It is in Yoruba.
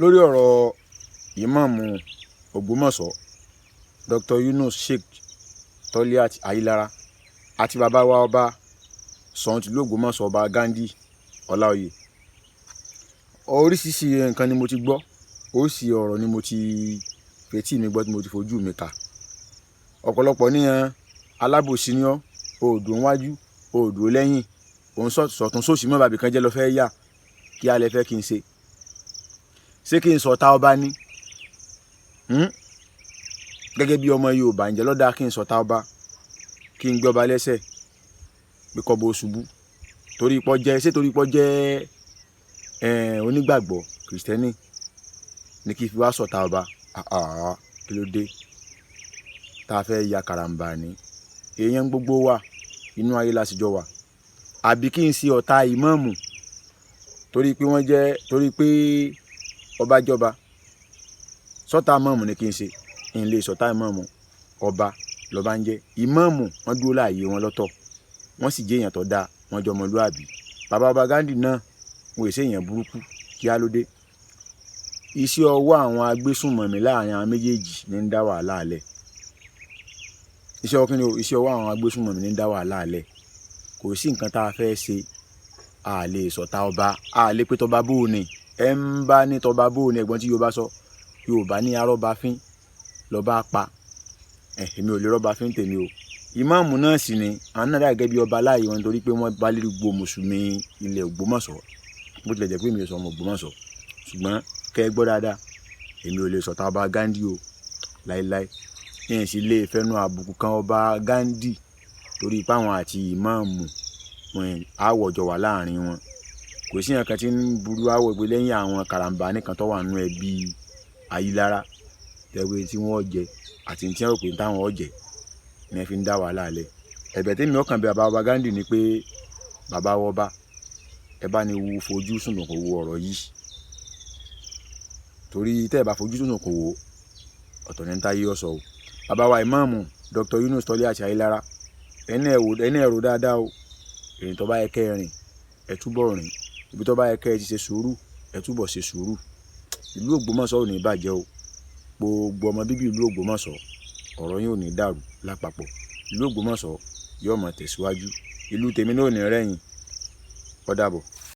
Lórí ọ̀rọ̀ ìmáàmù Ògbómọ̀ṣọ́ Dr. Yunus Sheikh Toliat Ayilara àti bàbá wa ọba Ṣọ̀ún tìlú Ògbómọ̀ṣọ́, ọba Ghandi Ọláoyè, oríṣiríṣi nǹkan ni mo ti gbọ́, oríṣi ọ̀rọ̀ ni mo ti fetí mi gbọ́, tí mo ti fojú mi kà. Ọ̀pọ̀lọpọ̀ níyan alábòsí ni ọ́, òòdù níwájú, òòdù lẹ́yìn, òun sọ̀tún sósì mọ́ bàbí kan jẹ́ lọ fẹ́ yà. Kí á lẹ fẹ́ kí n ṣe? Ṣé kí n sọ̀tá ọba ni? Gẹ́gẹ́ bí ọmọ Yorùbá, ǹjẹ́ ló dáa kí n sọ̀tá ọba, kí n gbé ọba lẹ́sẹ̀ pé kọ́ bó ṣubú torí ipò jẹ́? Ṣé torí ipò jẹ́ onígbàgbọ́ kìrìsìtẹ́nì ni kí n fi wá sọ̀tá ọba? Kí ló dé tá a fẹ́ ya karambà ní èèyàn gbogbo wa? Inú ayé la sì jọ wà. Àbí kí n ṣe ọ̀tá ìmáàmù torí pé wọ́n jẹ́, torí pé ọba jọba? Sọ́tá ìmáàmù ni kí n ṣe? N lè sọ̀tá ìmáàmù. Ọba lọ́ba ń jẹ́. Ìmáàmù, wọ́n dúró láàyè wọn lọ́tọ̀, wọ́n sì jẹ́ èèyàn tó dáa, wọ́n jọ ọmọlúàbí. Bàbá ọba Ghandi náà, wọn ò ṣe èèyàn burúkú. Kí á ló dé? Iṣẹ́ ọwọ́ àwọn agbésùnmọ̀mí láàrin àwọn méjèèjì ní ń dá wàhálà lẹ̀. Iṣẹ́ ọwọ́ kí ni o? Iṣẹ́ ọwọ́ àwọn agbésùnmọ̀mí ní ń dá wàhálà lẹ̀. Kò sí nǹkan tá a fẹ́ ṣe, a lè sọ̀tá ọba, a lè pé tọba bóò ni ẹ ń bá ní tọba bóò ni. Ẹ̀gbọ́n tí Yorùbá sọ, Yorùbá ní arọ́ba fín lọ́ba pa. Èmi ò lè rọ́ba fín tèmi o. Ìmáàmù náà sì ni àwọn náà dà gẹ́gẹ́ bí ọba láàyè wọn, nítorí pé wọ́n bá lérí gbogbo mùsùlùmí ilẹ̀ Ògbómọ̀ṣọ́. Bó tilẹ̀ jẹ́ pé èmi ò sọ ọmọ Ògbómọ̀ṣọ́, ṣùgbọ́n kẹ́ ẹ gbọ́ dáadáa, èmi ò lè sọ̀tá ọba Ghandi o, láéláé. Yẹn sì lè fẹnu àbùkù kan ọba Ghandi torí pé àwọn àti ìmáàmù wọn, aáwọ̀ jọ wà láàrin wọn. Kò sí nǹkan tí ń burú aáwọ̀ pé lẹ́yìn àwọn karambà nìkan tó wà nínú ẹbí Ayílára tẹ́wé tí wọ́n jẹ àti tí wọ́n rò pé táwọn ó jẹ ni ẹ fi ń dá wàhálà lẹ̀. Ẹ̀bẹ̀ tèmi ọkàn bí bàbá ọba Ghandi ni pé, bàbá ọba, ẹ bá ní wo fojú sùnùkùn wo ọ̀rọ̀ yìí, torí tẹ́ ẹ bá fojú sùnùkùn wo, ọ̀tọ̀ ní táyé ọ̀sọ̀ o. Bàbá wa ìmáàmù Dr. Yunus Toliat Ayilara, ẹni ẹ rò dáadáa o. Ìrìn tó bá yẹ kẹ́ ẹ rìn, ẹ túbọ̀ rìn. Ibi tó bá yẹ kẹ́ ẹ ti ṣe sùúrù, ẹ túbọ̀ ṣe sùúrù. Ìlú Ògbómọ̀ṣọ́ ò ní bàjẹ́ o. Gbogbo ọmọ bíbí ìlú Ògbómọ̀ṣọ́, ọ̀rọ̀ yín ò ní dàrú lápapọ̀. Ìlú Ògbómọ̀ṣọ́ yóò máa tẹ̀síwájú. Ìlú tèmi náà ò ní rẹ̀yìn. Ó dàbọ̀.